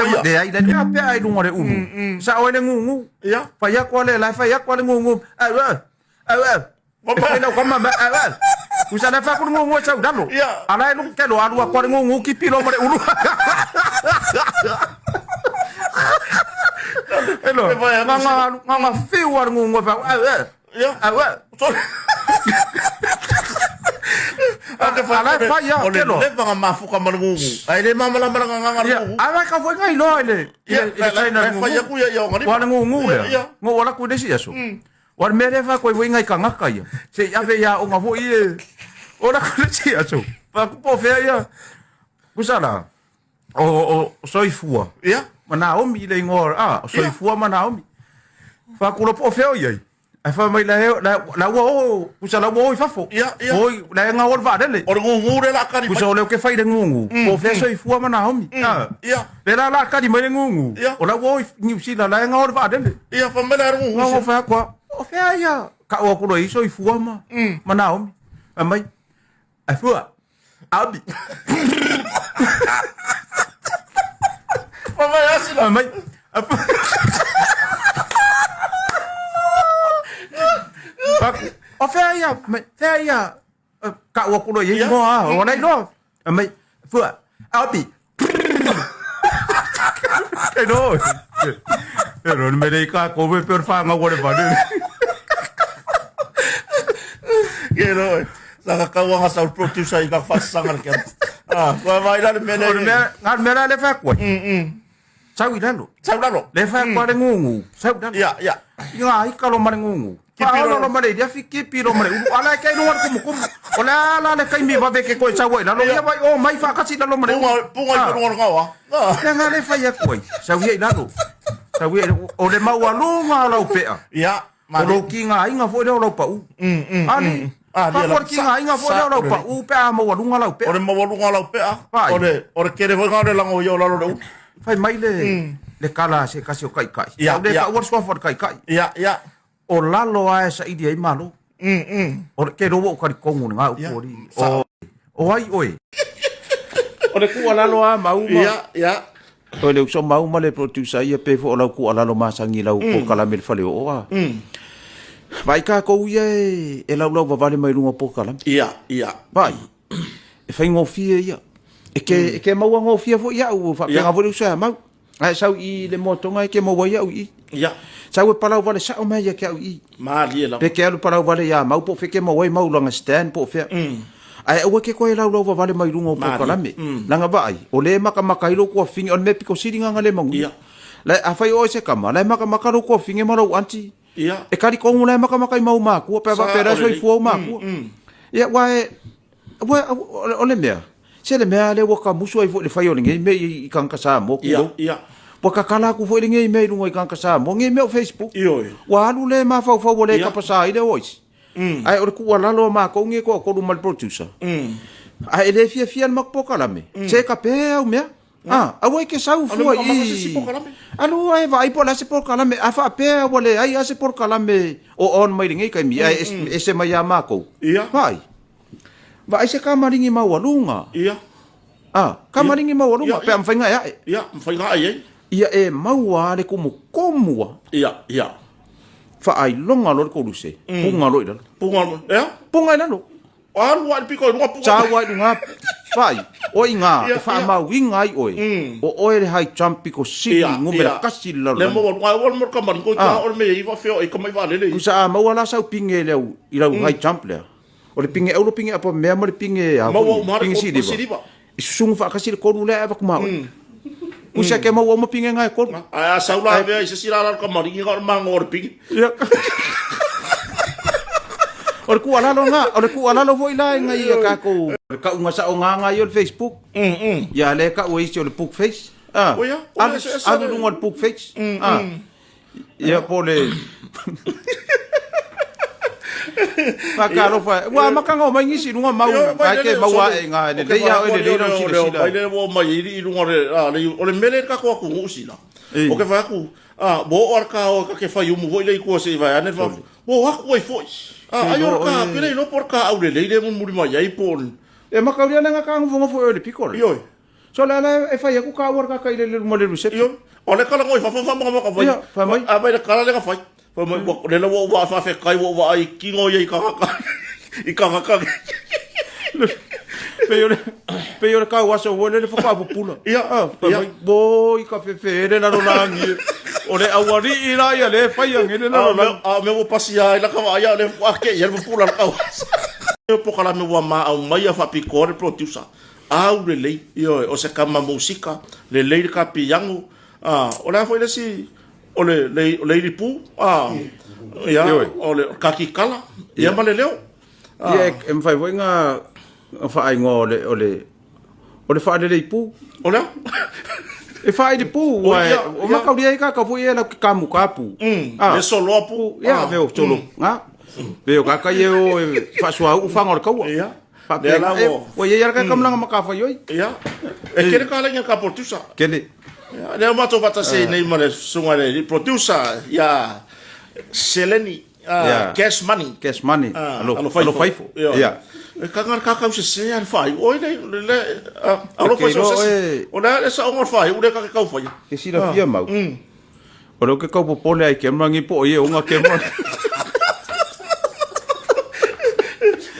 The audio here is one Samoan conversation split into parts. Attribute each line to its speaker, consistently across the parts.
Speaker 1: faia.
Speaker 2: Leai, le pea pea i luga o le ulu. Sao ai le gugu.
Speaker 1: Ia.
Speaker 2: Fai atu a le la e fai atu a le gugu. Au au. Au au. E fai lau kama ma au au. Usa le fai atu le gugu e sau i lalo.
Speaker 1: Ia.
Speaker 2: A la e lugu ke loa alu atu a le gugu kipi loa ma le ulu. E loa.
Speaker 1: E fai atu
Speaker 2: Nga nga nga nga fiu a le gugu e fai atu, au au.
Speaker 1: Ia.
Speaker 2: Au au.
Speaker 1: Sorry. A ke fai
Speaker 2: A la e fai ia,
Speaker 1: o le
Speaker 2: ke loa.
Speaker 1: leva nga mafuka ma le gugu. Ai le malamalama le gagaga le
Speaker 2: Ia,
Speaker 1: gugu.
Speaker 2: a la ka foi ngai loa i le i
Speaker 1: Ia,
Speaker 2: le i le
Speaker 1: la- la-
Speaker 2: China
Speaker 1: la
Speaker 2: le
Speaker 1: fai
Speaker 2: gugu.
Speaker 1: aku ia ia o ngaripa.
Speaker 2: Ua le gugu
Speaker 1: Ia,
Speaker 2: lea.
Speaker 1: ia.
Speaker 2: Ngo wala ku le si aso. Ua le mea lea faa koe foi ngai kangaka ia. Se i ave ia onga foi e o la ku le si aso. Fa ku po fea ia. Kusa la. O soifua.
Speaker 1: Ia.
Speaker 2: Ma Naomi le ingoa a o soifua ma Naomi. Fa ku lo po fea o iai. Ae fai mai la la la ua o kusa la ua o i fafo.
Speaker 1: Ia, ia.
Speaker 2: Oi la e ngao le vaalele.
Speaker 1: O le gugu le la kari mai.
Speaker 2: Kusa o leo ke fai le gugu. Po fea soifua ma Naomi. Ah.
Speaker 1: Ia.
Speaker 2: Le la la kari mai le gugu.
Speaker 1: Ia.
Speaker 2: O la ua o i New Zealand la e ngao le vaalele.
Speaker 1: Ia, fa mai la le gugu.
Speaker 2: Ngao fai atu a, o fea ia ka o aku loa i soifua ma ma Naomi. Fai mai, ai fua, Abi.
Speaker 1: Fa mai asi la.
Speaker 2: Fai mai, ai fua. Aku, o fea ia, mai, fea ia, ka o aku loa i ingoa, o la iloa. Fai mai, fua, Abi. E no. E no, me rei ka ko me per whanga o le vale.
Speaker 1: Ke no. Sa ka kauanga sa producer i ka whasanga le kia. Ah, kua vai la le mele.
Speaker 2: O le mea, ngā mea la le whea koe. Sau i lalo.
Speaker 1: Sau lalo.
Speaker 2: Le whea koe le ngungu. Sau i lalo.
Speaker 1: Ia, ia.
Speaker 2: I ngā ika lo ma le ngungu. Paolo lo ma le ilia fi kipi lo ma le ulu. Ala e kei lunga le kumukumu. O le ala le kaimi vave ke koe sau ai lalo. Ia vai o mai whakasi lalo ma le ulu.
Speaker 1: Punga, punga i lunga lunga wa.
Speaker 2: Le ngā le whai aku ai. Sau ia i lalo. Sau ia i lalo. O le maualuga o lau pea.
Speaker 1: Ia.
Speaker 2: O lou kiga aiga foi lea o lau pau. Ali.
Speaker 1: Ah,
Speaker 2: Pa ko le kiga aiga foi lea o lau pau pe a maualuga lau pea.
Speaker 1: O le maualuga o lau pea.
Speaker 2: Vai.
Speaker 1: O le, o le kele foi ngā o le lango i o lalo le ulu.
Speaker 2: Fai mai le le kala a se kasi o kaikai.
Speaker 1: Ia,
Speaker 2: Au le
Speaker 1: ia.
Speaker 2: taua le suafa o le kaikai.
Speaker 1: Ia, ia.
Speaker 2: O lalo ae saili ai malo. O le ke loa o kalikongu le ngā upu o li.
Speaker 1: Sa-
Speaker 2: O, o ai oe. O le kualalo a mau ma.
Speaker 1: Ia, ia.
Speaker 2: O le uso mau ma le producer ia pe fo o lau kualalo masangi lau mm. pokalame le fale o a. Vai kākou ia e, e laulau vavale mai lunga o pokalame.
Speaker 1: Ia, ia.
Speaker 2: Vai. E whaingofie ia. E ke, e ke maua ngofia fo ia u whapenga yeah. fo le uso ia mau. Ai sau i le moatonga e ke maua ia u i.
Speaker 1: Ia.
Speaker 2: Sau e palau vale sao mai ia ke au i.
Speaker 1: Malie lava.
Speaker 2: Pe ke alu palau vale ia mau po fe ke maua i mau langa stand po fea. Ai aua ke koe lau lau vavale mai lunga o pokalame. Langa vaai, o le makamaka i lo kua finge, o le mea piko sili nganga le mangu.
Speaker 1: Ia.
Speaker 2: Lai, a whai oe se kama, lai makamaka lo kua finge ma lau auntie.
Speaker 1: Ia.
Speaker 2: E kari kongu lai makamaka i mau makua, pe
Speaker 1: Sa
Speaker 2: va pe
Speaker 1: o
Speaker 2: soi
Speaker 1: lelei.
Speaker 2: fua o makua. Ia, wa e, wa, o le mea, se le mea le ua ka musu ai foi le whai o le ngei mea i kangaka Samoa
Speaker 1: Ia,
Speaker 2: kulou.
Speaker 1: ia.
Speaker 2: Ua kakala aku foi le ngei mea i lunga i kangaka Samoa, ngei mea o Facebook.
Speaker 1: Ioe.
Speaker 2: Ua alu le mafaufau ua le
Speaker 1: Ia.
Speaker 2: kapasa ai le oisi. Ae o le kuualalo a makou nge koa kolu ma le producer. Ae e le fiafia le maku pokalame. Se ka pe au mea. Ah, aua e ke sau fua
Speaker 1: makamaka se si
Speaker 2: i.
Speaker 1: pokalame.
Speaker 2: Alu ai vaai po la se pokalame. A wha pea ua le ai a se pokalame o on mai le ngei kaimi. Ai e se mai a makou.
Speaker 1: Ia.
Speaker 2: Vai. Vaai se kamaringi maualuga.
Speaker 1: Ia.
Speaker 2: Ah, kamaringi maualuga.
Speaker 1: Ia,
Speaker 2: Pe a mawhainga e ae.
Speaker 1: Ia, mawhainga ai ai.
Speaker 2: Ia e maua le kumukumu a.
Speaker 1: Ia, ia.
Speaker 2: Whaailoga lo le koluse. Punga lo i lalo.
Speaker 1: Punga lo, ia?
Speaker 2: Punga i lalo.
Speaker 1: O alu ai le piko i lunga punga.
Speaker 2: Sau ai lunga. Whai, o i ngā,
Speaker 1: Ia,
Speaker 2: e whaamauinga ai oe. O oe le hai jump piko sili,
Speaker 1: Ia,
Speaker 2: ngumera
Speaker 1: ia.
Speaker 2: kasi le lalo.
Speaker 1: Le maua lunga, e wala mo le kamaringo i
Speaker 2: Ah.
Speaker 1: ka o le mea i wa feo i kamai waalele i.
Speaker 2: Kusa a maua la sau pinge leo, i lau high jump lea. O le pinge aulo pinge apa mea ma le pinge a
Speaker 1: Maua
Speaker 2: foi,
Speaker 1: uma
Speaker 2: pinge
Speaker 1: le
Speaker 2: siliva.
Speaker 1: siliva.
Speaker 2: I susungu whaakasi le kolu lea e avaku maui. Kusa ke maua uma pinge ngai kolu.
Speaker 1: Ai a sau la vea i se sila la kamaringi ka o le mango o le pinge.
Speaker 2: Ia. O le kualalo ngā, o le kualalo foi la i ngai ia kākou. O le kaunga sa o ngā ngai o le Facebook. Ia le kau e isi o le book face. Ah.
Speaker 1: O ia, o
Speaker 2: Alu,
Speaker 1: ia, se- se-
Speaker 2: alu lunga o le book face. Ah. Ia po le... Whakalofa. Ua makanga o mai ngisi lunga mau. Ai ke maua e ngā le lei au e le lei rau sila sila.
Speaker 1: Mai le o mai i lunga le a le o le mele ka ko aku ngusila.
Speaker 2: Ei.
Speaker 1: O ke whai aku, a mo o ar ka o ka ke whai umu foi le i kua se i vai ane wha. Mo aku ai foi. A ai o ka
Speaker 2: e.
Speaker 1: pele no por ka au le lei le mu muri mai ai pon.
Speaker 2: E makauria nanga ka ngofo ngofo e le piko le.
Speaker 1: Ioi.
Speaker 2: So le ala e fai aku ka ua ka i le luma le reception.
Speaker 1: Io, o le kala ngoi fa fa ma ka fai.
Speaker 2: Ia, fai mai.
Speaker 1: A vai le kala le ka fai. Fai mai ua le la ua ua fa fe kai ua ua ai kingo ia i ka ka. I ka ka.
Speaker 2: Pe o le pe o le ka ua so ua le le fa ka pula.
Speaker 1: Ia,
Speaker 2: Ah, fai
Speaker 1: ia.
Speaker 2: mai bo i ka fe fe le la langi. O le aualii la ia le fai ange le la langi.
Speaker 1: A me ua pasi ai la ka ia le ua ke ia le pula la ka. Po kala me ua ma au mai a fa piko le producer. Au le lei, io o se kama musika, le lei le ka piango. Ah, o le foi le si o le le le lipu. Ah, ia o le kaki kala, ia ma le leo.
Speaker 2: Ia e mafai foi nga faaigoa o le o le o le faalelei pu.
Speaker 1: O le
Speaker 2: E faa i le pu, ua e, o makaulia ai kaka foi e lau ke kamu kapu.
Speaker 1: Ah. Le soloa pu.
Speaker 2: Ia, me o solo. Nga. Me o kaka ie o e faasua u fanga o le kaua.
Speaker 1: Ia.
Speaker 2: Faapea, e, ua ia ia ka kamlanga makafa ioi.
Speaker 1: Ia. E kere ka lenga ka producer.
Speaker 2: Kele.
Speaker 1: Ia, lea matou faatasi nei ma le susuga i le producer ia Seleni
Speaker 2: Yeah.
Speaker 1: Cash Money.
Speaker 2: Cash Money.
Speaker 1: Ah,
Speaker 2: Alo,
Speaker 1: alo faifo.
Speaker 2: alo faifo.
Speaker 1: Ia.
Speaker 2: Ia.
Speaker 1: E kanga le kakau sese a le whai. Oi le, le, le, alo
Speaker 2: ke
Speaker 1: faifo
Speaker 2: iloa
Speaker 1: sese.
Speaker 2: e-
Speaker 1: O le le sa ongo le whai, ule kake kau whai.
Speaker 2: Ke silafia mau. O leo ke kau popole ai ke mangi po o ie onga ke mangi.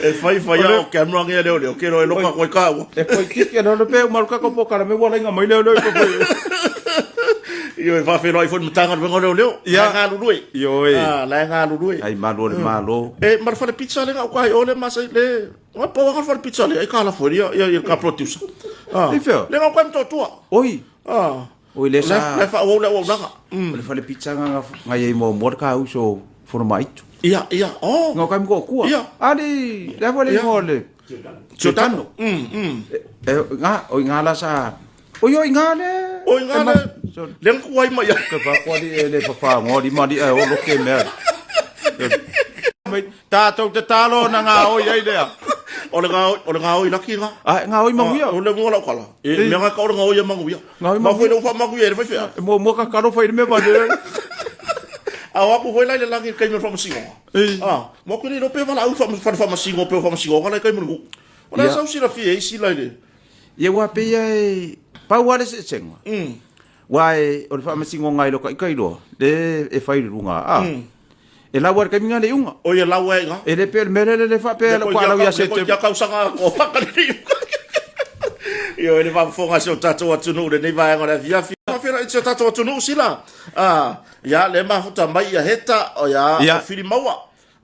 Speaker 1: E whai whai o camera ngia leo leo, ke roe loka koe kāua.
Speaker 2: E koi kiki ana le pe umaru kako po kara me wala inga mai leo leo i popo.
Speaker 1: Io e whawhenoi fo matanga le leo leo.
Speaker 2: Ia.
Speaker 1: Lai ngā lulue.
Speaker 2: Io e.
Speaker 1: Ah, lai ngā lulue.
Speaker 2: Ai malo le malo.
Speaker 1: E, ma le fale pizza le ngau kai ole masa le Nga po nga fale pizza le ai ka la fo ia ia ia ka producer. Ah.
Speaker 2: I fea?
Speaker 1: Le ngau kai mtotua.
Speaker 2: Oi.
Speaker 1: Ah.
Speaker 2: Oi le sa.
Speaker 1: Le fa o le o nanga.
Speaker 2: O le fale pizza nga nga iei mo mo ka uso fono maitu.
Speaker 1: Ia ia. Oh.
Speaker 2: Nga kai mko kua.
Speaker 1: Ia.
Speaker 2: Ali, le fale
Speaker 1: Ia.
Speaker 2: ngo le.
Speaker 1: Giordano.
Speaker 2: E nga oi nga la sa. Oi oi nga le.
Speaker 1: Oi nga le. Le ngku ai mai.
Speaker 2: Ke pa kwa li e le pa fa ngo li ma li e o lo ke mea. Mai tātou te talo na ngā oi ai lea.
Speaker 1: O le ngā o le ngā oi laki nga.
Speaker 2: A ngā oi manguia.
Speaker 1: O le ngo la kala. E mea nga ka o le ngā oi e manguia.
Speaker 2: Ngā oi
Speaker 1: Ma
Speaker 2: manguia.
Speaker 1: foi le ufa manguia e le fai fea.
Speaker 2: E mua mua ka karo fai le mea pa le.
Speaker 1: A o aku foi lai le langi kai me whamasingo. Ah, mo ku le pe wala au whama whamasingo pe whamasingo ka lai kai mungu. O le
Speaker 2: Ia.
Speaker 1: sau sila fie isi lai le.
Speaker 2: Ia wā pe ia e pau ale se senga. Wā e o le whaamasingo ngai loka i kailoa. Le e whai runga. A. E lawa le kaiminga le unga.
Speaker 1: O ia lawa e nga.
Speaker 2: E le pe le mere le le wha pe le kwa lau ia se te.
Speaker 1: Ia kausanga o whakaliri. Io e le whafonga se o tātou atunu le nei vaenga o le afiafi. Whawhera i se o tātou atunu sila. Ah, ia le mafuta mai ia heta o ia
Speaker 2: Ia.
Speaker 1: o Whirimaua.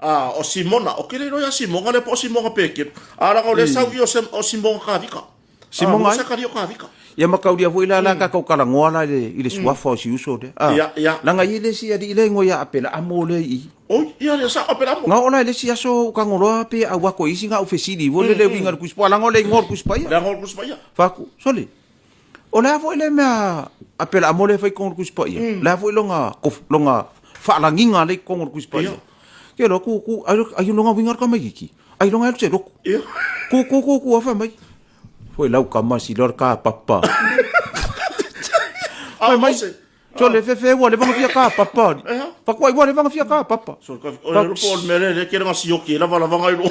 Speaker 1: Ah, o Simona. O kere ro ia Simonga le po o Simonga peke. A ranga o le sau i o, se, o Simonga kavika.
Speaker 2: Simonga
Speaker 1: Ah,
Speaker 2: ai?
Speaker 1: mo se kari o kavika.
Speaker 2: Ia makaulia foi la la ka kau kalangoa la i le i le suafa o si uso le. Ah.
Speaker 1: Ia, ia.
Speaker 2: Langa i le si ali le ngo ia apela amo le i.
Speaker 1: Oi, ia le sa opera mo.
Speaker 2: Nga ola le si aso ka ngoloa pe au ako isi nga ufesili wo le le winga le kuspa langa le ngol kuspa ia.
Speaker 1: Le ngol kuspa ia.
Speaker 2: Faku, sole. O le foi le mea apela amo le fai kongol kuspa ia. Le foi longa kof longa faalangiga le kongol kuspa ia. Ke lo ku ku ai ai longa winga ka mai iki. Ai longa le roku.
Speaker 1: Ia.
Speaker 2: Ku ku ku ku afa mai. Foi lau kama si lor ka papa.
Speaker 1: Ah,
Speaker 2: Mai mai.
Speaker 1: se.
Speaker 2: So le fefe ua le vanga fia ka papa.
Speaker 1: Ea.
Speaker 2: Fakuai ua le vanga fia ka papa.
Speaker 1: So ka o le rupo o le mere le kere nga sioki la vala vanga i lo.